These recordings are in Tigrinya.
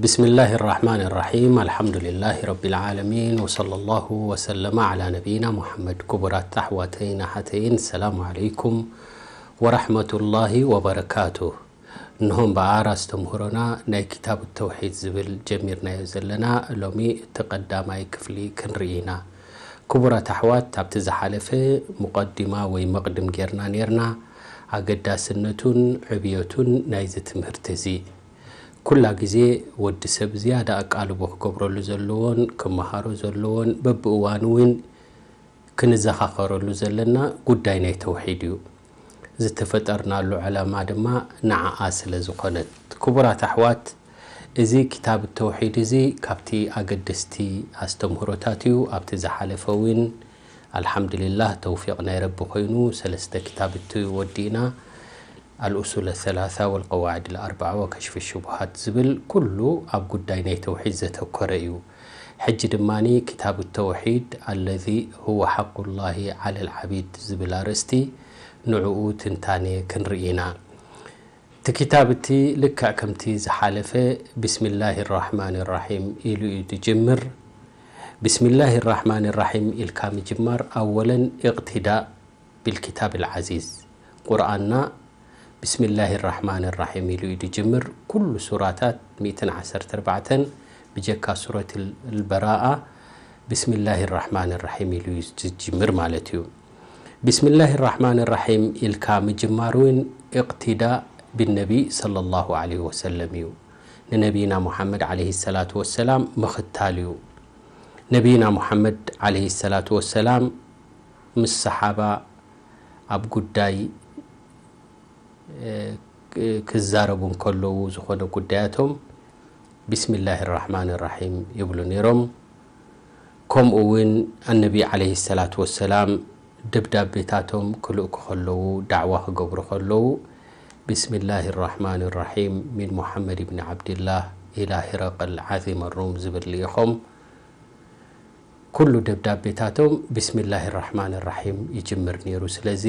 بسم الله الرحمن الرحيم. الحمد لله رب العالمين، وصلى الله وسلم على نبينا محمد. ክቡራት ኣሕዋተይን ኣሓተይን፣ ሰላም ዓለይኩም ወራሕመቱላሂ ወበረካቱ። እንሆ እምበኣር ኣስተምህሮና ናይ ክታብ ተውሒድ ዝብል ጀሚርናዮ ዘለና፣ ሎሚ እቲ ቀዳማይ ክፍሊ ክንርኢ ኢና። ክቡራት ኣሕዋት፣ ኣብቲ ዝሓለፈ ሙቐዲማ ወይ መቕድም ጌርና ኔርና፣ ኣገዳስነቱን ዕብየቱን ናይዚ ትምህርቲ እዚ። ኩላ ግዜ ወዲ ሰብ ዝያዳ ኣቃልቦ ክገብረሉ ዘለዎን ክመሃሮ ዘለዎን በብእዋኑ እውን ክንዘኻኸረሉ ዘለና ጉዳይ ናይ ተውሒድ እዩ። ዝተፈጠርናሉ ዕላማ ድማ ንዓኣ ስለ ዝኾነት። ክቡራት ኣሕዋት፣ እዚ ክታብ ተውሒድ እዚ ካብቲ ኣገደስቲ ኣስተምህሮታት እዩ። ኣብቲ ዝሓለፈ እውን ኣልሓምዱሊላህ ተውፊቕ ናይ ረቢ ኮይኑ ሰለስተ ክታብቲ ወዲእና። الأصول الثلاثة والقواعد الأربعة وكشف الشبهات ዝብል ኩሉ ኣብ ጉዳይ ናይ ተውሒድ ዘተኮረ እዩ። ሕጂ ድማ ክታብ ተውሒድ الذي هو حق الله على العبيد ዝብል ኣርእስቲ ንዕኡ ትንታኔ ክንርኢ ኢና። እቲ ክታብ እቲ ልክዕ ከምቲ ዝሓለፈ ብስሚላሂ ራሕማን ራሒም ኢሉ እዩ ዝጅምር። ብስሚላሂ ራሕማን ራሒም ኢልካ ምጅማር ኣወለን ኢቕትዳእ ቢልኪታብ ልዓዚዝ። ቁርኣንና ብስሚላሂ ራሕማን ራሒም ኢሉ እዩ ዝጅምር። ኩሉ ሱራታት ሚእትን ዓሰርተ ኣርባዕተን ብጀካ ሱረት ልበራኣ ብስሚላሂ ራሕማን ራሒም ኢሉ እዩ ዝጅምር ማለት እዩ። ብስሚላሂ ራሕማን ራሒም ኢልካ ምጅማር እውን ኢቕትዳእ ብነቢ ሰለላሁ ዓለይሂ ወሰለም እዩ። ንነቢና ሙሓመድ ዓለይሂ ሰላቱ ወሰላም ምኽታል እዩ። ነቢና ሙሓመድ ዓለይሂ ሰላቱ ወሰላም ምስ ሰሓባ ኣብ ጉዳይ፣ እ፣ ክዛረቡ እንከለዉ ዝኾነ ጉዳያቶም ቢስሚላሂ ራሕማን ራሒም ይብሉ ነይሮም። ከምኡ እውን ኣነቢ ዓለይሂ ሰላቱ ወሰላም ደብዳቤታቶም ክልእኩ ከለዉ፣ ዳዕዋ ክገብሩ ከለዉ፣ ቢስሚላሂ ራሕማን ራሒም ሚን ሙሓመድ ብኒ ዓብድላህ ኢላ ሂረቅል ዓዚም ሩም ዝብል ልኢኾም። ኩሉ ደብዳቤታቶም ቢስሚላሂ ራሕማን ራሒም ይጅምር ነይሩ። ስለዚ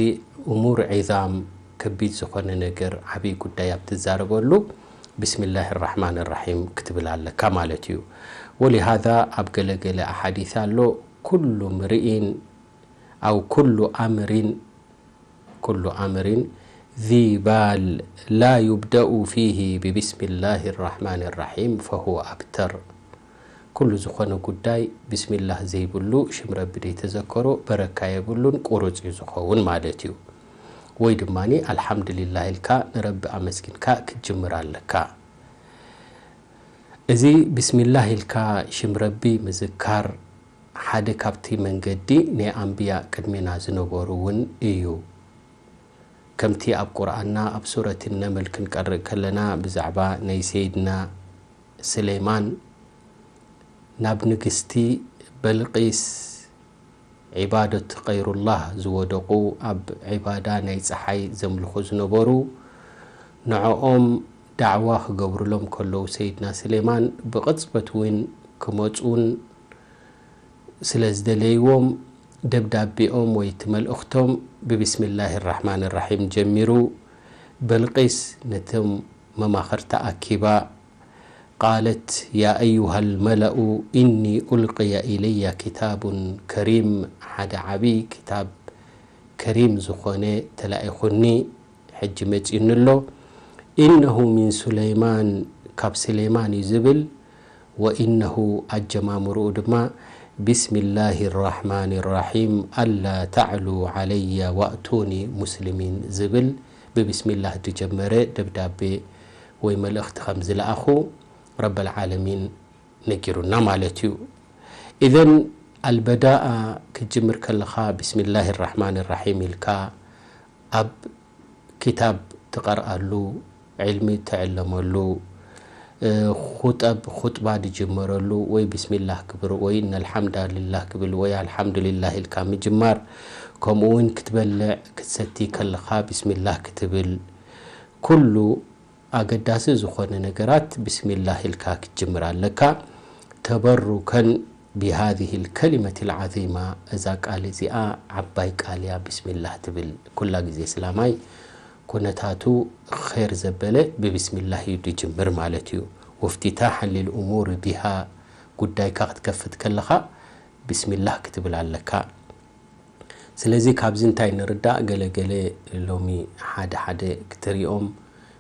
እሙር ዒዛም፣ ከቢድ ዝኾነ ነገር፣ ዓብዪ ጉዳይ ኣብ ትዛረበሉ ቢስሚላሂ ራሕማን ራሒም ክትብል ኣለካ ማለት እዩ። ወሊሃዛ ኣብ ገለገለ ኣሓዲስ ኣሎ፣ ኩሉ ምርኢን ኣው ኩሉ ኣምሪን ኩሉ ኣምሪን ዚ ባል ላ ዩብደኡ ፊሂ ብብስሚላሂ ራሕማን ራሒም ፈሁወ ኣብተር። ኩሉ ዝኾነ ጉዳይ ብስሚላህ ዘይብሉ፣ ሽም ረቢ ዘይተዘከሮ በረካ የብሉን፣ ቁሩፅ እዩ ዝኸውን ማለት እዩ። ወይ ድማ ኣልሓምዱሊላህ ኢልካ ንረቢ ኣመስጊንካ ክትጅምር ኣለካ። እዚ ብስሚላህ ኢልካ ሽም ረቢ ምዝካር ሓደ ካብቲ መንገዲ ናይ ኣንብያ ቅድሜና ዝነበሩ እውን እዩ። ከምቲ ኣብ ቁርኣንና ኣብ ሱረት ነምል ክንቀርእ ከለና ብዛዕባ ናይ ሰይድና ስሌማን ናብ ንግስቲ በልቂስ ዒባደት ቀይሩላህ ዝወደቑ፣ ኣብ ዒባዳ ናይ ጸሓይ ዘምልኹ ዝነበሩ፣ ንዕኦም ዳዕዋ ክገብሩሎም ከለዉ ሰይድና ስሌማን ብቕጽበት እውን ክመጹን ስለ ዝደለይዎም፣ ደብዳቤኦም ወይ እቲ መልእኽቶም ብብስሚላሂ ራሕማን ራሒም ጀሚሩ። በልቂስ ነቶም መማኽርታ ኣኪባ፣ ቃለት፣ ያ ኣዩሃ ልመለኡ፣ ኢኒ ኡልቅየ ኢለየ ኪታቡን ከሪም፣ ሓደ ዓብዪ ክታብ ከሪም ዝኾነ ተላኢኹኒ፣ ሕጂ መጺኡኒ ኣሎ። ኢነሁ ሚን ሱለይማን፣ ካብ ስሌማን እዩ ዝብል። ወኢነሁ፣ ኣጀማምርኡ ድማ፣ ቢስሚላሂ ራሕማን ራሒም፣ ኣላ ተዕሉ ዓለየ ዋእቱኒ ሙስሊሚን ዝብል ብብስሚላህ ዝጀመረ ደብዳቤ ወይ መልእኽቲ ከም ዝለኣኹ ረበል ዓለሚን ነጊሩና ማለት እዩ። ኢዘን ኣልበዳኣ ክትጅምር ከለኻ ብስሚላሂ ራሕማን ራሒም ኢልካ ኣብ ክታብ ትቐርኣሉ፣ ዕልሚ ትዕለመሉ፣ እ፣ ኹጠብ፣ ኹጥባ ዝጅመረሉ ወይ ብስሚላህ ክብል ወይ እነ ኣልሓምዳሊላህ ክብል ወይ ኣልሓምዱሊላህ ኢልካ ምጅማር፣ ከምኡ እውን ክትበልዕ ክትሰቲ ከለኻ ብስሚላህ ክትብል፣ ኩሉ ኣገዳሲ ዝኾነ ነገራት ብስሚላህ ኢልካ ክትጅምር ኣለካ። ተበሩከን ቢሃዚህ ልከሊመት ልዓዚማ፣ እዛ ቃል እዚኣ ዓባይ ቃል እያ፣ ብስሚላህ ትብል። ኩላ ግዜ እስላማይ ኩነታቱ ኼር ዘበለ ብብስሚላህ እዩ ዝጅምር ማለት እዩ። وافتتاحا للأمور بها ጉዳይካ ክትከፍት ከለኻ ቢስሚላህ ክትብል ኣለካ። ስለዚ ካብዚ እንታይ ንርዳእ? ገለገለ ሎሚ ሓደ ሓደ ክትሪኦም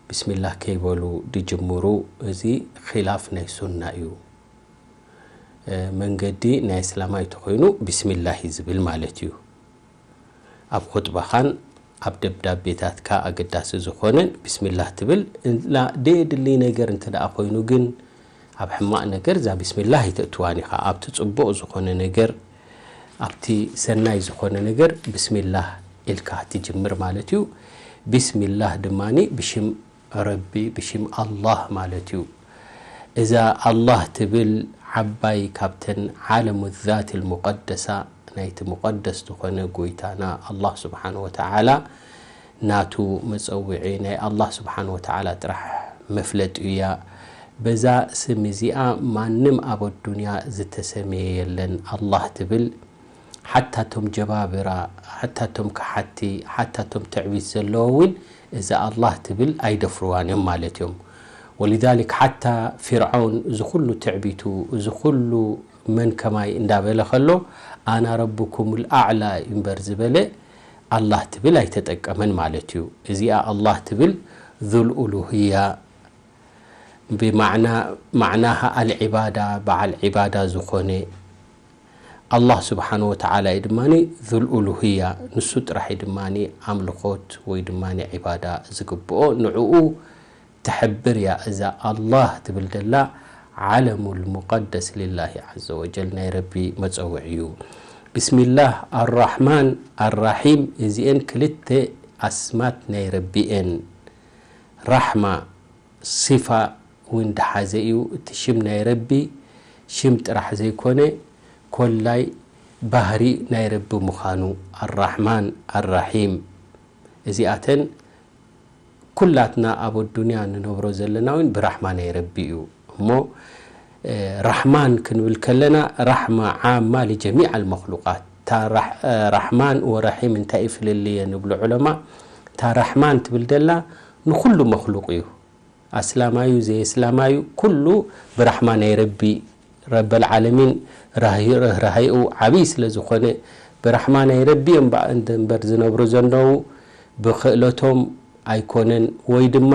ቢስሚላህ ከይበሉ ድጅምሩ፣ እዚ ኺላፍ ናይ ሱና እዩ። መንገዲ ናይ እስላማይ ተኾይኑ ቢስሚላህ እዩ ዝብል ማለት እዩ። ኣብ ኹጥባኻን ኣብ ደብዳቤታትካ ኣገዳሲ ዝኾነን ቢስሚላህ ትብል። ላ ደየድሊ ነገር እንተ ደኣ ኮይኑ ግን ኣብ ሕማቕ ነገር እዛ ቢስሚላህ ኣይተእትዋን ኢኻ። ኣብቲ ጽቡቕ ዝኾነ ነገር፣ ኣብቲ ሰናይ ዝኾነ ነገር ቢስሚላህ ኢልካ ትጅምር ማለት እዩ። ቢስሚላህ ድማኒ ብሽም ረቢ፣ ብሽም ኣላህ ማለት እዩ። እዛ ኣላህ ትብል ዓባይ ካብተን ዓለሙ ዛት ልሙቀደሳ ናይቲ ሙቀደስ ዝኾነ ጎይታና ኣላህ ስብሓን ወተዓላ ናቱ መጸውዒ ናይ ኣላህ ስብሓን ወተዓላ ጥራሕ መፍለጢ እያ። በዛ ስም እዚኣ ማንም ኣብ ኣዱንያ ዝተሰመየ የለን። ኣላህ ትብል ሓታ ቶም ጀባብራ፣ ሓታ ቶም ከሓቲ፣ ሓታ ቶም ትዕቢት ዘለዎ እውን እዛ ኣላህ ትብል ኣይደፍርዋን እዮም ማለት እዮም። ወሊዛሊክ ሓታ ፊርዓውን እዚ ኩሉ ትዕቢቱ፣ እዚ ኩሉ መን ከማይ እንዳበለ ከሎ ኣና ረብኩም ልኣዕላ እምበር ዝበለ ኣላህ ትብል ኣይተጠቀመን ማለት እዩ። እዚኣ ኣላህ ትብል ዙል ኡሉህያ ብማዕና ማዕናሃ ኣልዒባዳ በዓል ዒባዳ ዝኾነ ኣላህ ስብሓን ወተዓላ እዩ ድማ ዙል ኡሉህያ፣ ንሱ ጥራሕ እዩ ድማ ኣምልኾት ወይ ድማ ዒባዳ ዝግብኦ። ንዕኡ ትሕብር እያ እዛ ኣላህ ትብል ደላ ዓለሙል ሙቀደስ ሊላሂ ዐዘ ወጀል ናይ ረቢ መጸውዒ እዩ። ቢስሚላህ ኣራሕማን ኣራሒም እዚኤን ክልተ ኣስማት ናይ ረቢ እየን። ራሕማ ሲፋ እውን ድሓዘ እዩ። እቲ ሽም ናይ ረቢ ሽም ጥራሕ ዘይኮነ ኮላይ ባህሪ ናይ ረቢ ምዃኑ ኣራሕማን ኣራሒም እዚኣተን ኩላትና ኣብ ኣዱንያ ንነብሮ ዘለና እውን ብራሕማ ናይ ረቢ እዩ። እሞ ራሕማን ክንብል ከለና ራሕማ ዓማ ልጀሚዕ ኣልመክሉቃት። እታ ራሕማን ወራሒም እንታይ እዩ ፍልልየ ንብሉ ዑለማ፣ እታ ራሕማን ትብል ደላ ንኩሉ መክሉቅ እዩ። ኣስላማዩ ዘየስላማዩ ኩሉ ብራሕማ ናይ ረቢ ረበል ዓለሚን ርህራሄኡ ዓብይ ስለ ዝኾነ ብራሕማ ናይ ረቢ እዮም እምበር ዝነብሩ ዘለዉ ብክእለቶም ኣይኮነን። ወይ ድማ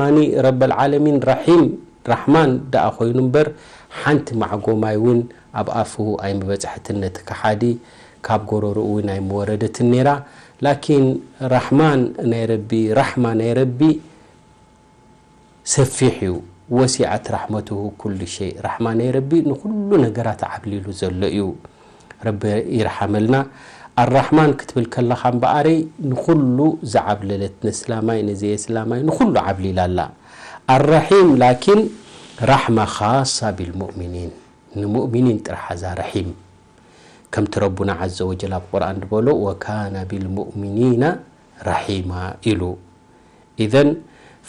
ረበል ዓለሚን ራሒም ራሕማን ደኣ ኮይኑ እምበር ሓንቲ ማዕጎ ማይ እውን ኣብ ኣፉ ኣይምበፅሐትን። ነቲ ከሓዲ ካብ ጎረርኡ እውን ኣይምወረደትን ነይራ። ላኪን ራሕማን ናይ ረቢ ራሕማ ናይ ረቢ ሰፊሕ እዩ። ወሲዐት ራሕመትሁ ኩሉ ሸይ፣ ራሕማ ናይ ረቢ ንኹሉ ነገራት ዓብሊሉ ዘሎ እዩ። ረቢ ይርሓመልና። ኣራሕማን ክትብል ከለኻ እምበኣረይ ንኹሉ ዝዓብለለት፣ ንእስላማይ ንዘየስላማይ ንኹሉ ዓብሊላ ኣላ። ኣራሒም ላኪን ራሕማ ኻሳ ቢልሙእሚኒን፣ ንሙእሚኒን ጥራሕ እዛ ረሒም። ከምቲ ረቡና ዐዘ ወጀል ኣብ ቁርኣን ዝበሎ ወካነ ቢልሙእሚኒና ረሒማ ኢሉ። ኢዘን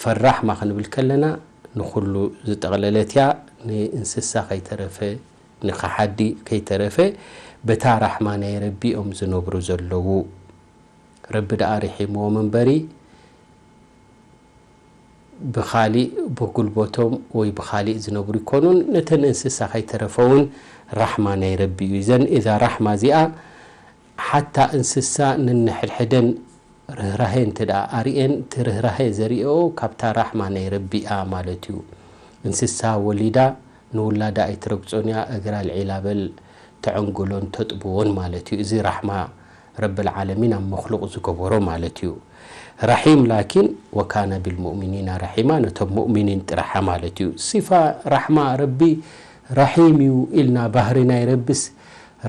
ፈራሕማ ክንብል ከለና ንኹሉ ዝጠቕለለት እያ። ንእንስሳ ከይተረፈ ንኸሓዲ ከይተረፈ በታ ራሕማ ናይ ረቢ እዮም ዝነብሩ ዘለዉ። ረቢ ደኣ ርሒምዎም እምበሪ ብኻሊእ ብጉልበቶም ወይ ብኻሊእ ዝነብሩ ይኮኑን። ነተን እንስሳ ከይተረፈ እውን ራሕማ ናይ ረቢ እዩ። እዘን እዛ ራሕማ እዚኣ ሓታ እንስሳ ንንሕድሕደን ርህራሄ እንተ ደኣ ኣርእየን፣ እቲ ርህራሄ ዘርእኦ ካብታ ራሕማ ናይ ረቢኣ ማለት እዩ። እንስሳ ወሊዳ ንውላዳ ኣይትረግጾን እያ፣ እግራ ኣልዒላ በል ተዕንግሎን ተጥብዎን ማለት እዩ። እዚ ራሕማ ረብል ዓለሚን ኣብ መክሉቕ ዝገበሮ ማለት እዩ። ራሒም ላኪን ወካነ ቢልሙእሚኒና ራሒማ፣ ነቶም ሙእሚኒን ጥራሓ ማለት እዩ። ሲፋ ራሕማ ረቢ ራሒም እዩ ኢልና ባህሪ ናይ ረብስ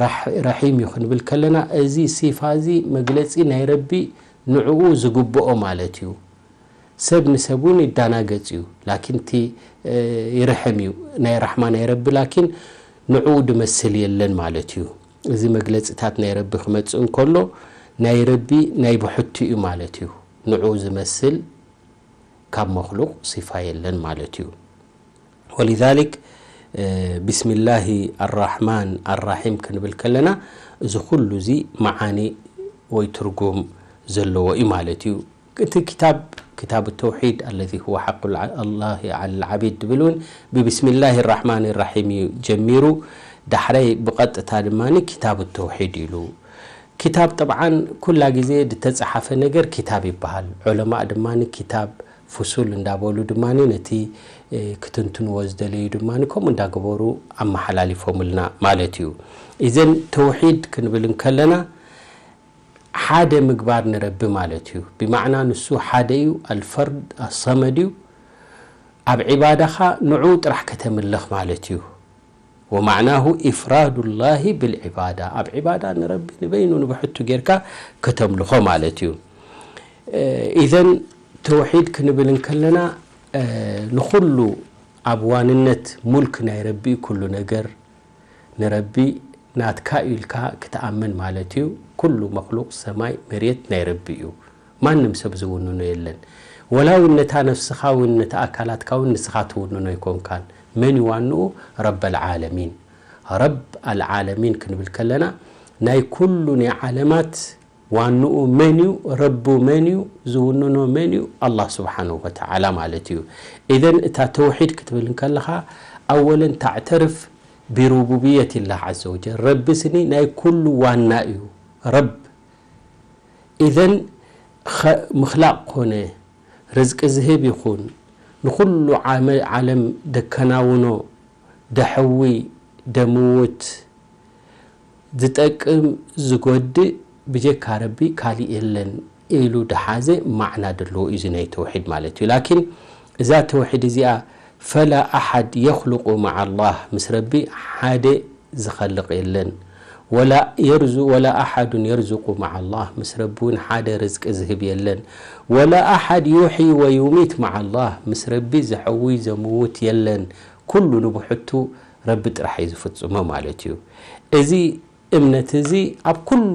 ራሕ-፣ ራሒም እዩ ክንብል ከለና፣ እዚ ሲፋ እዚ መግለጺ ናይ ረቢ ንዕኡ ዝግብኦ ማለት እዩ። ሰብ ንሰብ እውን ይዳናገጽ እዩ፣ ላኪን እቲ፣ እ፣ ይርሕም እዩ። ናይ ራሕማ ናይ ረቢ ላኪን ንዕኡ ድመስል የለን ማለት እዩ። እዚ መግለጺታት ናይ ረቢ ክመጽእ እንከሎ፣ ናይ ረቢ ናይ ብሕቱ እዩ ማለት እዩ። ንዕኡ ዝመስል ካብ መክሉቕ ሲፋ የለን ማለት እዩ። ወሊዛሊክ፣ እ፣ ቢስሚላሂ ኣራሕማን ኣራሒም ክንብል ከለና፣ እዚ ኩሉ እዚ መዓኒ ወይ ትርጉም ዘለዎ እዩ ማለት እዩ። እቲ ክታብ ክታብ ተውሒድ ኣለዚ ሁወ ሓቁ ኣላሂ ዓላ ልዓቢድ ድብል እውን ብብስሚላሂ ራሕማን ራሒም እዩ ጀሚሩ። ዳሕራይ ብቐጥታ ድማ ክታብ ተውሒድ ኢሉ። ክታብ ጠብዓን ኩላ ግዜ ዝተፀሓፈ ነገር ክታብ ይበሃል። ዑለማእ ድማ ክታብ ፍሱል እንዳበሉ ድማ ነቲ ክትንትንዎ ዝደለዩ ድማ ከምኡ እንዳገበሩ ኣመሓላሊፎምልና ማለት እዩ። እዘን ተውሒድ ክንብል እንከለና ሓደ ምግባር ንረቢ ማለት እዩ። ብማዕና ንሱ ሓደ እዩ፣ ኣልፈርድ ኣሰመድ እዩ። ኣብ ዒባዳኻ ንዑ ጥራሕ ከተምልኽ ማለት እዩ። ወማዕናሁ ኢፍራዱ ላሂ ብልዒባዳ፣ ኣብ ዒባዳ ንረቢ ንበይኑ ንብሕቱ ጌርካ ከተምልኾ ማለት እዩ። ኢዘን ተውሒድ ክንብል እንከለና ንኹሉ ኣብ ዋንነት ሙልክ ናይ ረቢ ኩሉ ነገር ንረቢ ናትካ እዩ ኢልካ ክትኣምን ማለት እዩ። ኩሉ መክሉቅ ሰማይ መሬት ናይ ረቢ እዩ። ማንም ሰብ ዝውንኖ የለን። ወላ እውን ነታ ነፍስኻ እውን ነታ ኣካላትካ እውን ንስኻ ትውንኖ ኣይኮንካን። መን እዩ ዋንኡ? ረብ ኣልዓለሚን። ረብ ኣልዓለሚን ክንብል ከለና ናይ ኩሉ ናይ ዓለማት ዋንኡ መን እዩ? ረቡ መን እዩ? ዝውንኖ መን እዩ? ኣላህ ስብሓንሁ ወተዓላ ማለት እዩ። ኢዘን እታ ተውሒድ ክትብል እንከለኻ ኣወለን ታዕተርፍ ቢሩቡብየት ላህ ዓዘ ወጀል። ረቢ ስኒ ናይ ኩሉ ዋና እዩ። ረብ ኢዘን ምኽላቕ ኮነ ርዝቂ ዝህብ ይኹን ንኹሉ ዓለም ደከናውኖ ደሐዊ ደምውት ዝጠቅም ዝጎድእ ብጀካ ረቢ ካሊእ የለን ኢሉ ድሓዘ ማዕና ደለዎ እዩ ናይ ተውሒድ ማለት እዩ። ላኪን እዛ ተውሒድ እዚኣ ፈላ ኣሓድ የኽልቁ መዓ ላህ፣ ምስ ረቢ ሓደ ዝኸልቕ የለን። ወላ የርዙ-፣ ወላ ኣሓዱን የርዙቁ መዓ ላህ፣ ምስ ረቢ እውን ሓደ ርዝቂ ዝህብ የለን። ወላ ኣሓድ ዩሕዪ ወዩሚት መዓ ላህ፣ ምስ ረቢ ዘሐዊ ዘምውት የለን። ኩሉ ንብሕቱ ረቢ ጥራሕ እዩ ዝፍጽሞ ማለት እዩ። እዚ እምነት እዚ ኣብ ኩሉ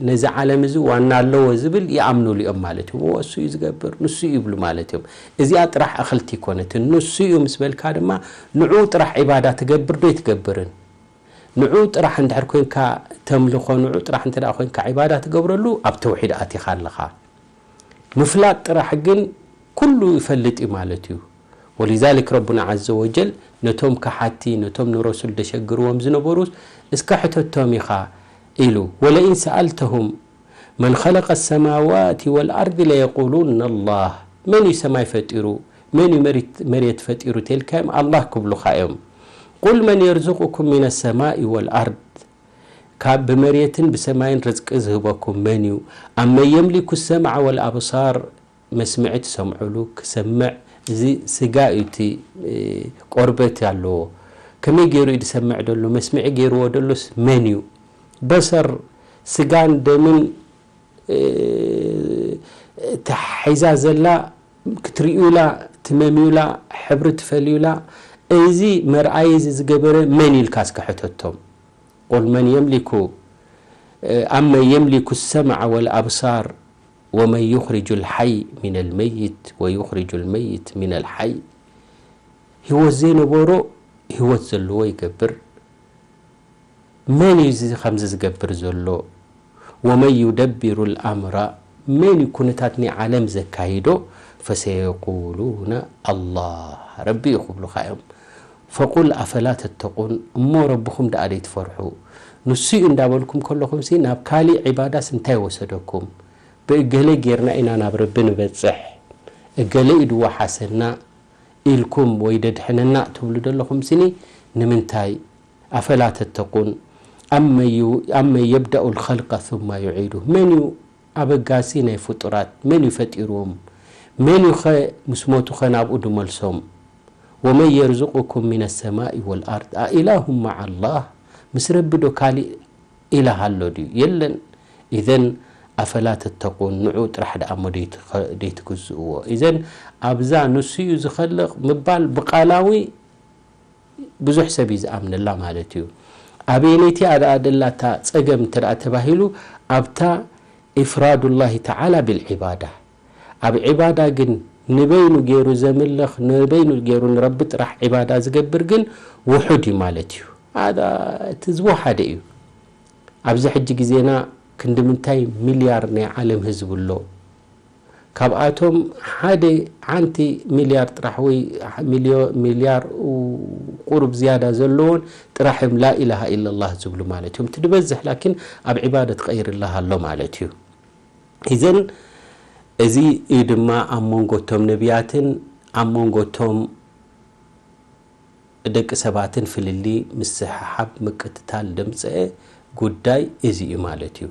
ነዚ ዓለም እዚ ዋና ኣለዎ ዝብል ይኣምኑሉ እዮም ማለት እዮም። እሱ እዩ ዝገብር፣ ንሱ እዩ ይብሉ ማለት እዮም። እዚኣ ጥራሕ እኽልቲ ይኮነትን፣ ንሱ እዩ ምስ በልካ ድማ ንዑ ጥራሕ ዒባዳ ትገብር ዶ ይትገብርን? ንዑ ጥራሕ እንድሕር ኮንካ ተምልኾ፣ ንዑ ጥራሕ እንተ ደኣ ኮንካ ዒባዳ ትገብረሉ ኣብ ተውሒድ ኣቲኻ ኣለኻ። ምፍላጥ ጥራሕ ግን ኩሉ ይፈልጥ እዩ ማለት እዩ። ወሊዛሊክ ረቡና ዓዘ ወጀል ነቶም ከሓቲ፣ ነቶም ንረሱል ደሸግርዎም ዝነበሩ እስከ ሕተቶም ኢኻ ኢሉ። ወለኢን ሰኣልተሁም መን ኸለቀ ሰማዋት ወልኣርድ ለየቁሉነ ኣላህ። መን እዩ ሰማይ ፈጢሩ? መን እዩ መሪት-፣ መሬት ፈጢሩ? ተልካዮም ኣላህ ክብሉኻ እዮም። ቁል መን የርዝቁኩም ሚነ ሰማኢ ወልኣርድ። ካብ ብመሬትን ብሰማይን ርዝቂ ዝህበኩም መን እዩ? ኣመን የምሊኩ ሰምዐ ወልኣብሳር፣ መስምዒ ትሰምዕሉ፣ ክሰምዕ፣ እዚ ስጋ እዩ፣ እቲ፣ እ፣ ቆርበት ኣለዎ። ከመይ ገይሩ እዩ ዝሰምዕ ደሎ? መስምዒ ገይርዎ ደሎስ መን እዩ? በሰር፣ ስጋን ደምን፣ እ፣ ተሓሒዛ ዘላ፣ ክትርእዩላ፣ ትመምዩላ፣ ሕብሪ ትፈልዩላ፣ እዚ መርኣይ እዚ ዝገበረ መን ኢልካ እስከ ሕተቶም። ቁል መን የምሊኩ፣ ኣመን የምሊኩ ሰምዐ ወልኣብሳር ወመን ዩኽሪጁ ልሓይ ሚነል መይት ወዩኽሪጁ ልመይት ሚነል ሓይ። ህይወት ዘይነበሮ ህይወት ዘለዎ ይገብር። መን እዩ እዚ ከምዚ ዝገብር ዘሎ? ወመን ዩደብሩ ልኣምራ፣ መን እዩ ኩነታት ናይ ዓለም ዘካይዶ? ፈሰየቁሉነ ኣላህ፣ ረቢ እዩ ክብሉኻ እዮም። ፈቁል ኣፈላ ተተቁን፣ እሞ ረብኹም ደኣ ደይትፈርሑ? ንሱ እዩ እንዳበልኩም ከለኹምሲ ናብ ካሊእ ዒባዳስ እንታይ ወሰደኩም? ብእገለ ጌርና ኢና ናብ ረቢ ንበጽሕ፣ እገለ እዩ ድወሓሰና ኢልኩም ወይ ደድሕነና ትብሉ ዘለኹምስኒ ንምንታይ? ኣፈላ ተተቁን፣ ኣመን ዩ-፣ ኣመን የብደኡ ልኸልቀ ثم ዩዒዱ፣ መን እዩ ኣበጋሲ ናይ ፍጡራት? መን እዩ ፈጢርዎም? መን እዩ ኸ ምስ ሞቱ ኸ ናብኡ ድመልሶም? ወመን የርዝቁኩም ሚነ ሰማኢ ወልኣርድ ኣኢላሁም መዓ ላህ፣ ምስ ረቢ ዶ ካሊእ ኢላህ ኣሎ ድዩ? የለን። ኢዘን ኣፈላ ተተቁን፣ ንዑ ጥራሕ ደኣ እሞ ደይትኸ-፣ ደይትግዝእዎ። ኢዘን ኣብዛ ንሱ እዩ ዝኸልቕ ምባል ብቃላዊ ብዙሕ ሰብ እዩ ዝኣምነላ ማለት እዩ። ኣበየነይቲ እያ ደኣ ደላ እታ ጸገም እንተ ደኣ ተባሂሉ፣ ኣብታ ኢፍራዱላሂ ተዓላ ቢልዒባዳ። ኣብ ዒባዳ ግን ንበይኑ ገይሩ ዘምልኽ፣ ንበይኑ ገይሩ ንረቢ ጥራሕ ዒባዳ ዝገብር ግን ውሑድ እዩ ማለት እዩ። ኣዳ እቲ ህዝቡ ሓደ እዩ። ኣብዚ ሕጂ ግዜና ክንዲ ምንታይ ሚልያር ናይ ዓለም ህዝቢ ኣሎ? ካብኣቶም ሓደ ሓንቲ ሚልያር ጥራሕ ወይ ሚልዮ-፣ ሚልያር ቁሩብ ዝያዳ ዘለዎን ጥራሕ እዮም ላኢላሃ ኢለላህ ዝብሉ ማለት እዮም። እቲ ዝበዝሕ ላኪን ኣብ ዒባደት ቀይርላህ ኣሎ ማለት እዩ። ኢዘን እዚ እዩ ድማ ኣብ መንጎ እቶም ነቢያትን ኣብ መንጎ እቶም ደቂ ሰባትን ፍልልይ ምስሕሓብ ምቅትታል ደምፀአ ጉዳይ እዚ እዩ ማለት እዩ።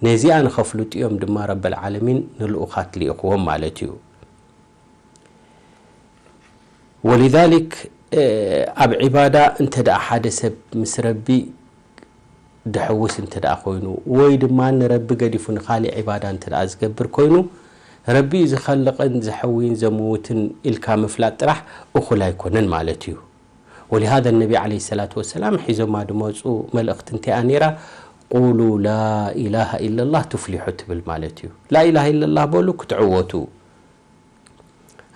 ነዚኣ ንኸፍልጡ እዮም ድማ ረበል ዓለሚን ንልኡኻት ልኢኽዎም ማለት እዩ። ወሊዛሊክ ኣብ ዒባዳ እንተ ደኣ ሓደ ሰብ ምስ ረቢ ድሕውስ እንተ ደኣ ኮይኑ ወይ ድማ ንረቢ ገዲፉ ንኻሊእ ዒባዳ እንተ ደኣ ዝገብር ኮይኑ ረቢ እዩ ዝኸልቕን ዝሕውይን ዘምውትን ኢልካ ምፍላጥ ጥራሕ እኹል ኣይኮነን ማለት እዩ። ወሊሃذا ነቢ ዓለይሂ ሰላቱ ወሰላም ሒዞማ ድመፁ መልእኽቲ እንተይኣ ነይራ ቁሉ ላኢላሃ ኢለላህ ቱፍሊሑ ትብል ማለት እዩ። ላኢላሃ ኢለላህ በሉ ክትዕወቱ።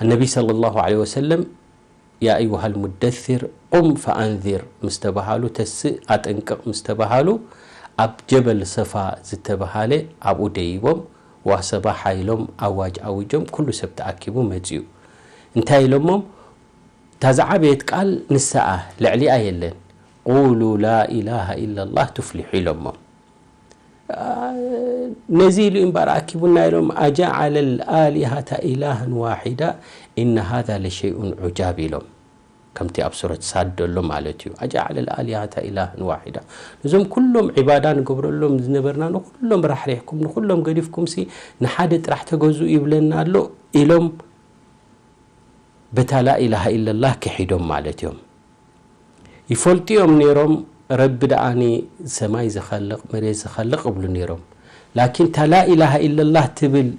ኣነቢ ሰለላሁ ዐለይሂ ወሰለም ያ ኣዩሃ ልሙደሲር ቁም ፈኣንዚር ምስ ተባሃሉ ተስእ ኣጠንቅቕ ምስ ተባሃሉ ኣብ ጀበል ሰፋ ዝተባሃለ ኣብኡ ደይቦም ዋሰባሓ ኢሎም ኣዋጅ ኣዊጆም ኩሉ ሰብ ተኣኪቡ መፅኡ። እንታይ ኢሎሞም? እታ ዝዓበየት ቃል ንሳኣ ልዕሊኣ የለን። ቁሉ ላኢላሃ ኢለላህ ቱፍሊሑ ኢሎሞም። ነዚ ኢሉ እምበር ኣኪቡና ኢሎም ኣጀዓለ ልኣሊሃታ ኢላሃን ዋሒዳ ኢነ ሃዛ ለሸይኡን ዑጃብ ኢሎም። ከምቲ ኣብ ሱረት ሳድ ደሎ ማለት እዩ። ኣጀዓለ ልኣሊሃታ ኢላሃን ዋሒዳ። ነዞም ኩሎም ዒባዳ ንገብረሎም ዝነበርና ንኩሎም ራሕሪሕኩም ንኩሎም ገዲፍኩም ሲ ንሓደ ጥራሕ ተገዙ ይብለና ኣሎ ኢሎም በታ ላኢላሃ ኢለላህ ክሒዶም ማለት እዮም። ይፈልጡ እዮም ነይሮም ረቢ ደኣኒ ሰማይ ዝኸልቕ መሬት ዝኸልቕ እብሉ ነይሮም። ላኪን እታ ላኢላሃ ኢለላህ ትብል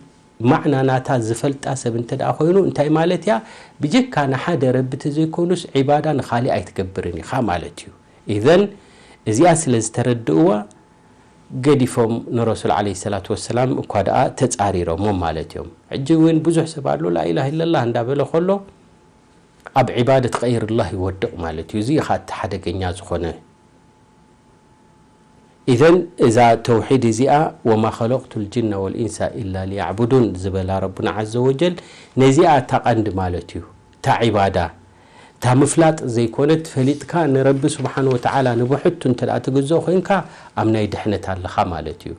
ማዕና ናታ ዝፈልጣ ሰብ እንተ ደኣ ኮይኑ እንታይ ማለት እያ? ብጀካ ንሓደ ረቢ ተዘይኮኑስ ዒባዳ ንኻሊእ ኣይትገብርን ኢኻ ማለት እዩ። ኢዘን እዚኣ ስለ ዝተረድእዋ ገዲፎም ንረሱል ዓለይሂ ሰላቱ ወሰላም እኳ ደኣ ተጻሪሮሞም ማለት እዮም። ሕጂ እውን ብዙሕ ሰብ ኣሎ ላኢላሃ ኢለላህ እንዳበለ ከሎ ኣብ ዒባደት ቀይርላህ ይወድቕ ማለት እዩ። እዚ ኢኻ እቲ ሓደገኛ ዝኾነ። ኢዘን እዛ ተውሒድ እዚኣ ወማ ኸለቅቱ ልጅነ ወልኢንሳ ኢላ ሊያዕቡዱን ዝበላ ረቡና ዓዘ ወጀል ነዚኣ እታ ቀንዲ ማለት እዩ። እታ ዒባዳ እታ ምፍላጥ ዘይኮነት ፈሊጥካ ንረቢ ስብሓን ወተዓላ ንብሕቱ እንተ ደኣ ትግዝኦ ኮይንካ ኣብ ናይ ድሕነት ኣለኻ ማለት እዩ።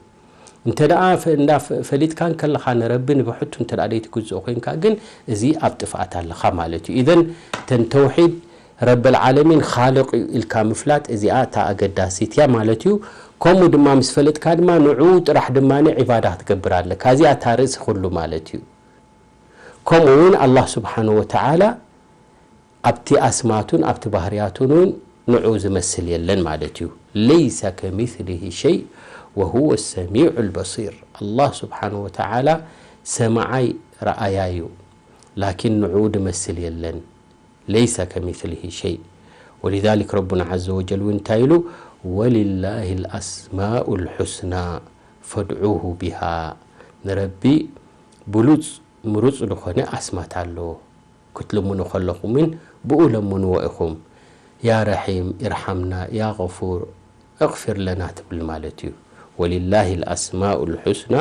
እንተ ደኣ ፈ-፣ እንዳ ፈ-፣ ፈሊጥካ እንከለኻ ንረቢ ንብሕቱ እንተ ደኣ ዘይትግዝኦ ኮይንካ ግን እዚ ኣብ ጥፍኣት ኣለኻ ማለት እዩ። ኢዘን እተን ተውሒድ ረበል ዓለሚን ኻልቕ እዩ ኢልካ ምፍላጥ እዚኣ እታ ኣገዳሲት እያ ማለት እዩ። ከምኡ ድማ ምስ ፈለጥካ ድማ ንዕኡ ጥራሕ ድማ ዒባዳ ክትገብር ኣለካ። እዚኣ እታ ርእሲ ኩሉ ማለት እዩ። ከምኡ እውን ኣላህ ስብሓን ወተዓላ ኣብቲ ኣስማቱን ኣብቲ ባህርያቱን እውን ንዑ ዝመስል የለን ማለት እዩ። ለይሰ ከሚስሊሂ ሸይ ወሁወ ሰሚዑ ልበሲር። ኣላህ ስብሓን ወተዓላ ሰማዓይ ረኣያ እዩ፣ ላኪን ንዑ ድመስል የለን። ለይሰ ከሚስሊሂ ሸይ። ወሊዛሊክ ረቡና ዓዘ ወጀል እውን እንታይ ኢሉ? ወሊላሂ ልኣስማኡ ልሑስና ፈድዑሁ ቢሃ። ንረቢ ብሉፅ ምሩፅ ዝኾነ ኣስማት ኣለዎ። ክትልምኑ ከለኹምን ብኡ ለምንዎ ኢኹም። ያ ረሒም ኢርሓምና፣ ያ ገፉር እቕፊር ለና ትብል ማለት እዩ። ወሊላሂ ልኣስማኡ ልሑስና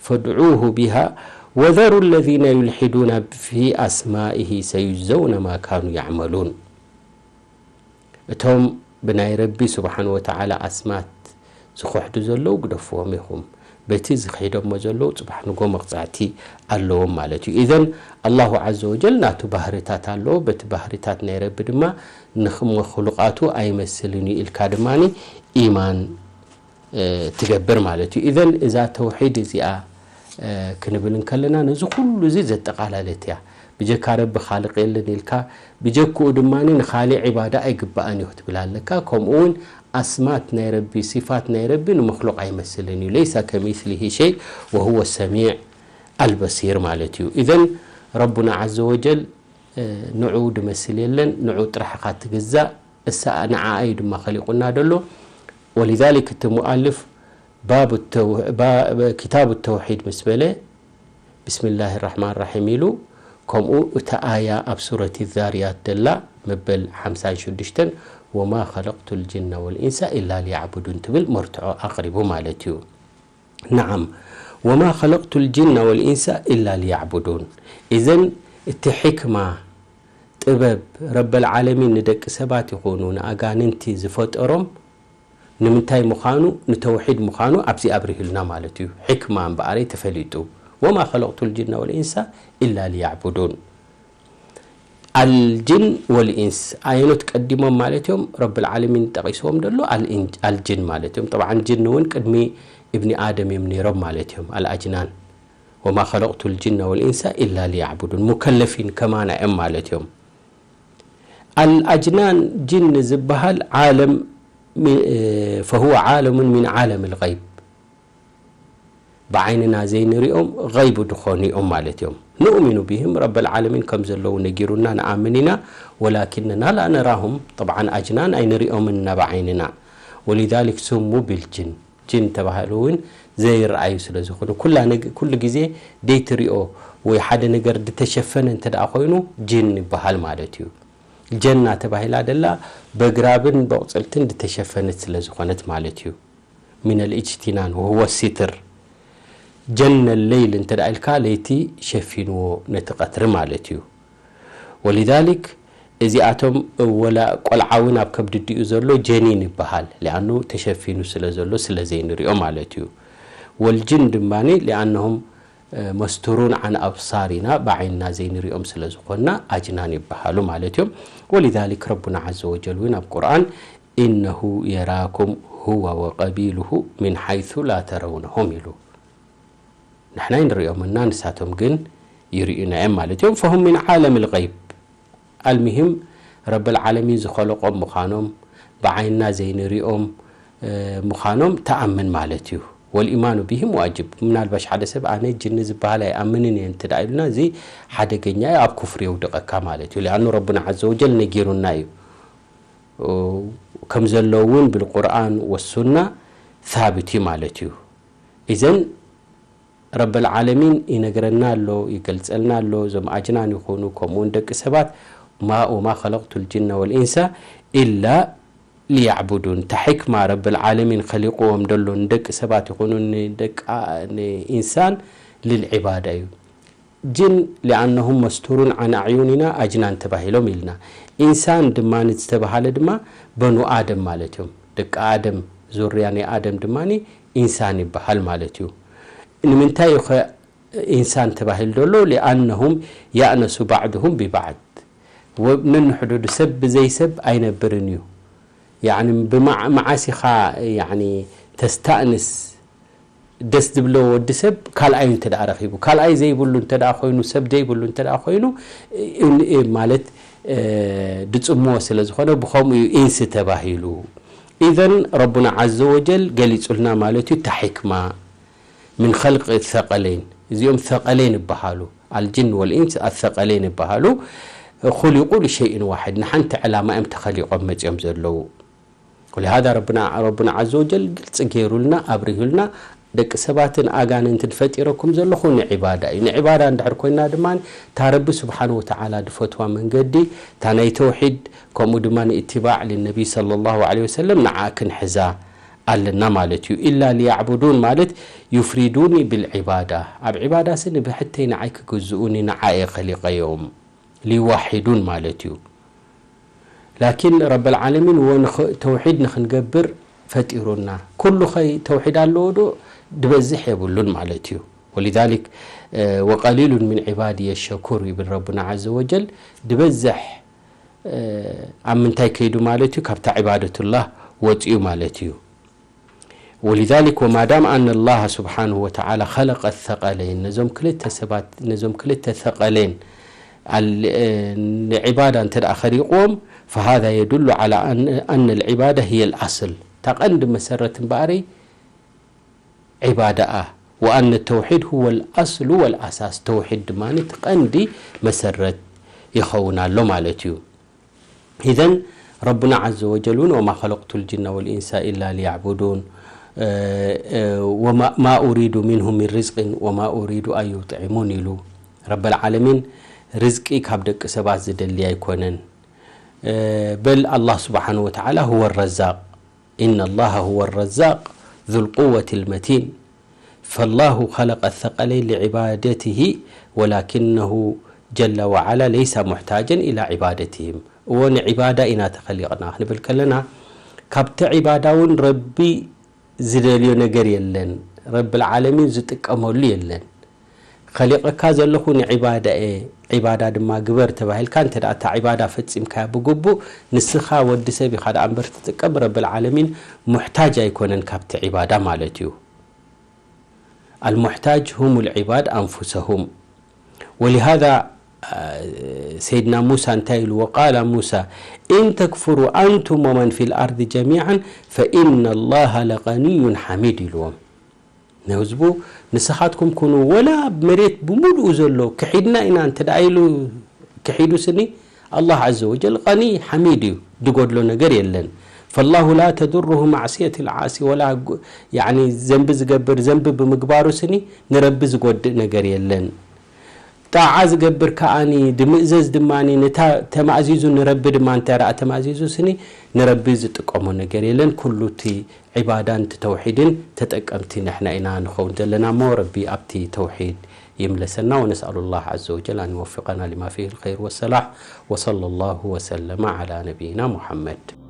ፈድዑሁ ቢሃ ወዘሩ ለዚነ ዩልሒዱና ፊ ኣስማኢሂ ሰዩጅዘውነ ማ ካኑ ያዕመሉን። እቶም ብናይ ረቢ ስብሓን ወተዓላ ኣስማት ዝኽሕዱ ዘለዉ ግደፍዎም ኢኹም። በቲ ዝኽሕደሞ ዘለዉ ጽባሕ ንጎ መቕጻዕቲ ኣለዎም ማለት እዩ። ኢዘን ኣላሁ ዓዘ ወጀል ናቱ ባህርታት ኣለዎ። በቲ ባህርታት ናይ ረቢ ድማ ንመኽሉቃቱ ኣይመስልን እዩ ኢልካ ድማ ኢማን ትገብር ማለት እዩ። ኢዘን እዛ ተውሒድ እዚኣ ክንብል እንከለና ነዚ ኩሉ እዚ ዘጠቓላለት እያ። ብጀካ ረቢ ኻልቕ የለን ኢልካ ብጀክኡ ድማ ንኻሊእ ዒባዳ ኣይግባእን እዩ ክትብል ኣለካ። ከምኡ እውን ኣስማት ናይ ረቢ፣ ሲፋት ናይ ረቢ ንመክሉቕ ኣይመስልን እዩ። ለይሰ ከሚስሊሂ ሸይ ወሁወ ሰሚዕ ኣልበሲር ማለት እዩ። ኢዘን ረቡና ዓዘ ወጀል ንዑ ድመስል የለን፣ ንዑ ጥራሕ ኢኻ ትግዛእ፣ እሳ ንዓኣ እዩ ድማ ኸሊቑና ደሎ። ወሊዛሊክ እቲ ሙኣልፍ ባብ ተው-፣ ባ-፣ ኪታብ ተውሒድ ምስ በለ ብስምላህ ራሕማን ራሒም ኢሉ፣ ከምኡ እታ ኣያ ኣብ ሱረት ዛርያት ደላ መበል ሓምሳን ሽዱሽተን ወማ ኸለቅቱ ልጅነ ወልኢንሳ ኢላ ሊያዕቡዱን ትብል መርትዖ ኣቕሪቡ ማለት እዩ። ነዓም፣ وما خلقت الجن والإنس إلا ليعبدون. إذن እቲ ሕክማ፣ ጥበብ፣ ረበል ዓለሚን ንደቂ ሰባት ይኹኑ ንኣጋንንቲ ዝፈጠሮም ንምንታይ ምዃኑ፣ ንተውሒድ ምዃኑ ኣብዚ ኣብሪሁልና ማለት እዩ። ሕክማ እምበኣረይ ተፈሊጡ። وما خلقت الجن والإنس إلا ليعبدون። الجن والإنس ኣየኖት ቀዲሞም ማለት እዮም? ረብል ዓለሚን ጠቒስዎም ደሎ ኣልኢን-፣ ኣልጅን ማለት እዮም። ጠብዓን ጅን እውን ቅድሚ እብኒ ኣደም እዮም ነይሮም ማለት እዮም። ኣልኣጅናን። وما خلقت الجن والإنس إلا ليعبدون። ሙከለፊን ከማና እዮም ማለት እዮም። ኣልኣጅናን ጅን ዝበሃል ዓለም ሚ-፣ فهو عالم من عالم الغيب። ብዓይንና ዘይንሪኦም غيب ዝኾኑ እዮም ማለት እዮም። نؤمن بهم، ረበል ዓለሚን ከም ዘለዉ ነጊሩና ንኣምን ኢና። ولكننا لا نراهم، ጠብዓን ኣጅናን ኣይንሪኦምን ኢና ብዓይንና። ولذلك سموا بالجن። ጅን ተባህሉ እውን ዘይረኣዩ ስለ ዝኾኑ፣ ኩላ ነግ-፣ ኩሉ ግዜ ደይትሪኦ ወይ ሓደ ነገር ዝተሸፈነ እንተ ደኣ ኮይኑ ጅን ይበሃል ማለት እዩ። ጀና ተባሂላ ደላ በግራብን በቑጽልትን ዝተሸፈነት ስለ ዝኾነት ማለት እዩ። من الاجتنان وهو الستر። ጀነ ለይል እንተ ደኣ ኢልካ ለይቲ ሸፊንዎ ነቲ ቀትሪ ማለት እዩ። ولذلك እዚኣቶም ወላ ቆልዓ እውን ኣብ ከብዲ ዲኡ ዘሎ ጀኒን ይበሃል። ሊኣኑ ተሸፊኑ ስለ ዘሎ ስለ ዘይንሪኦ ማለት እዩ። ወልጅን ድማ ሊኣነሁም መስቱሩን ዓን ኣብሳሪና ብዓይንና ዘይንሪኦም ስለ ዝኾንና ኣጅናን ይበሃሉ ማለት እዮም። ولذلك ረቡና ዓዘ ወጀል እውን ኣብ ቁርኣን إنه يراكم هو وقبيله من حيث لا ترونهم ኢሉ። ንሕና ይንሪኦም እና ንሳቶም ግን ይርእዩና እዮም ማለት እዮም። فهم من عالم الغيب። ኣልሚሂም ረብል ዓለሚን ዝኸለቆም ምዃኖም ብዓይንና ዘይንሪኦም እ፣ ምዃኖም ተኣምን ማለት እዩ። والإيمان بهم واجب። ምናልባሽ ሓደ ሰብ ኣነ ጅኒ ዝበሃል ኣይኣምንን እየ እንተ ደኣ ኢሉና፣ እዚ ሓደገኛ እዩ፣ ኣብ ኩፍሪ የውድቐካ ማለት እዩ። ሊኣኑ ረቡና ዓዘ ወጀል ነጊሩና እዩ። እ፣ ከም ዘሎ እውን ብልቁርኣን ወሱና ሳብት እዩ ማለት እዩ። ኢዘን ረበል ዓለሚን ይነግረና ኣሎ፣ ይገልጸልና ኣሎ። እዞም ኣጅናን ይኹኑ፣ ከምኡውን ደቂ ሰባት፣ ማ-፣ وما خلقت الجن والإنس إلا ليعبدون። እታ ሕክማ ረበል ዓለሚን ኸሊቕዎም ደሎ ንደቂ ሰባት ይኹኑ ንደቂ ኣ-፣ ንኢንሳን ልልዒባዳ እዩ። ጅን ሊኣነሁም መስቱሩን ዓን ኣዕዩኒና ኣጅናን ተባሂሎም ኢልና። ኢንሳን ድማ ዝተባሃለ ድማ በኑ ኣደም ማለት እዮም። ደቂ ኣደም፣ ዙርያ ናይ ኣደም ድማ ኢንሳን ይበሃል ማለት እዩ። ንምንታይ እዩ ኸ ኢንሳን ተባሂሉ ዘሎ? ሊኣነሁም ያእነሱ ባዕድሁም ቢባዕድ። ወ-፣ ነንሕዱዱ ሰብ ብዘይ ሰብ ኣይነብርን እዩ። ያዕኒ ብመዓ-፣ መዓስ ኢኻ ያዕኒ ተስታእንስ ደስ ዝብሎ ወዲ ሰብ ካልኣዩ እንተ ደኣ ረኺቡ፣ ካልኣይ ዘይብሉ እንተ ደኣ ኮይኑ፣ ሰብ ዘይብሉ እንተ ደኣ ኮይኑ፣ እ-፣ እ-፣ ማለት፣ እ፣ ድጽምዎ ስለ ዝኾነ ብኸምኡ እዩ ኢንስ ተባሂሉ። ኢዘን ረቡና ዓዘ ወጀል ገሊጹልና ማለት እዩ፣ እታ ሕክማ ምን ኸልቂ ሰቀለይን፣ እዚኦም ሰቀለይን ይበሃሉ፣ ኣልጅን ወልኢንስ ኣሰቀለይን ይበሃሉ። ኹሊቁ ልሸይእን ዋሕድ፣ ንሓንቲ ዕላማ እዮም ተኸሊቆም መጺኦም ዘለዉ። ወሊሃዛ ረብና፣ ረቡና ዓዘ ወጀል ግልጺ ገይሩልና፣ ኣብሪሁልና፣ ደቂ ሰባትን ኣጋንንትን ፈጢረኩም ዘለኹ ንዒባዳ እዩ። ንዒባዳ እንድሕር ኮይና ድማ፣ እታ ረቢ ስብሓነ ወተዓላ ድፈትዋ መንገዲ፣ እታ ናይ ተውሒድ፣ ከምኡ ድማ ንእትባዕ ልነቢይ ሰለላሁ ዐለይሂ ወሰለም፣ ንዓ ክንሕዛ ኣለና ማለት እዩ። ኢላ ሊያዕቡዱን ማለት፣ ዩፍሪዱኒ ብልዒባዳ፣ ኣብ ዒባዳሲ ንብሕተይ ንዓይ ክግዝኡኒ፣ ንዓ እየ ኸሊቀዮም። ሊዋሒዱን ማለት እዩ። ላኪን ረበል ዓለሚን ወ-፣ ንኽ-፣ ተውሒድ ንኽንገብር ፈጢሩና። ኩሉ ኸይ ተውሒድ ኣለዎ ዶ? ድበዝሕ የብሉን ማለት እዩ። ወሊዛሊክ፣ እ፣ ወቀሊሉን ሚን ዒባድየ ሸኩር ይብል ረቡና ዓዘ ወጀል። ድበዝሕ፣ እ፣ ኣብ ምንታይ ከይዱ ማለት እዩ? ካብታ ዒባደቱላህ ወፂኡ ማለት እዩ። ወሊዛሊክ ወማዳም ኣነ ላህ ስብሓንሁ ወተዓላ ኸለቀ ሰቀለይን፣ ነዞም ክልተ ሰባት፣ ነዞም ክልተ ሰቀሌን ኣል-፣ እ፣ ንዒባዳ እንተ ደኣ ኸሊቕዎም፣ ፈሃዛ የዱሉ ዓላ ኣን-፣ ኣነ ልዒባዳ ህየ ልኣስል፣ እታ ቀንዲ መሰረት እምበኣረይ ዒባዳኣ፣ ወኣነ ተውሒድ ሁወ ልኣስሉ ወልኣሳስ፣ ተውሒድ ድማ እቲ ቀንዲ መሰረት ይኸውን ኣሎ ማለት እዩ። ኢዘን ረቡና ዓዘ ወጀል እውን ወማ ኸለቅቱ ልጅነ ወልኢንሳ ኢላ ሊያዕቡዱን፣ እ፣ እ፣ ወማ፣ ማ ኡሪዱ ሚንሁም ሚን ሪዝቅን ወማ ኡሪዱ ኣን ዩጥዒሙን ኢሉ። ረበል ዓለሚን ርዝቂ ካብ ደቂ ሰባት ዝደሊ ኣይኮነን። እ፣ በል ኣላህ ስብሓነ ወተዓላ ሁወ ረዛቅ። ኢነ ላሃ ሁወ ረዛቅ ዙል ቁወት ልመቲን። فالله خلق الثقلين لعبادته ولكنه جل وعلا ليس محتاجا إلى عبادتهم. እዎ ንዒባዳ ኢና ተኸሊቕና ክንብል ከለና ካብቲ ዒባዳ እውን ረቢ ዝደልዮ ነገር የለን። ረብል ዓለሚን ዝጥቀመሉ የለን። ኸሊቐካ ዘለኹ ንዒባዳ እየ፣ ዒባዳ ድማ ግበር ተባሂልካ እንተ ደኣ እታ ዒባዳ ፈጺምካያ ብግቡእ ንስኻ ወዲ ሰብ ኢኻ ደኣ እምበር ትጥቀም፣ ረብል ዓለሚን ሙሕታጅ ኣይኮነን ካብቲ ዒባዳ ማለት እዩ። المحتاج هم العباد أنفسهم. ولهذا سيدنا موسى እንታይ ኢሉ وقال موسى إن تكفروا أنتم ومن في الأرض جميعا فإن الله لغني حميد ኢልዎም። ንህዝቡ ንስኻትኩም ኩኑ ወላ መሬት ብምሉኡ ዘሎ ክሒድና ኢና እንተ ደኣ ኢሉ ክሒዱ ስኒ ኣላህ عز وجل غني حميد እዩ፣ ዝጎድሎ ነገር የለን። فالله لا تضره معصية العاصي ولا يعني ዘንቢ ዝገብር ዘንቢ ብምግባሩ ስኒ ንረቢ ዝጎድእ ነገር የለን። ጣዓ ዝገብር ከኣኒ ድምእዘዝ ድማ ነታ ተማእዚዙ ንረቢ ድማ እንታይ ረኣ ተማእዚዙ ስኒ ንረቢ ዝጥቀሞ ነገር የለን። ኩሉ እቲ ዒባዳን እቲ ተውሒድን ተጠቀምቲ ንሕና ኢና ንኸውን ዘለና እሞ ረቢ ኣብቲ ተውሒድ ይምለሰና። ونسأل الله عز وجل أن يوفقنا لما فيه الخير والصلاح. وصلى الله وسلم على نبينا محمد.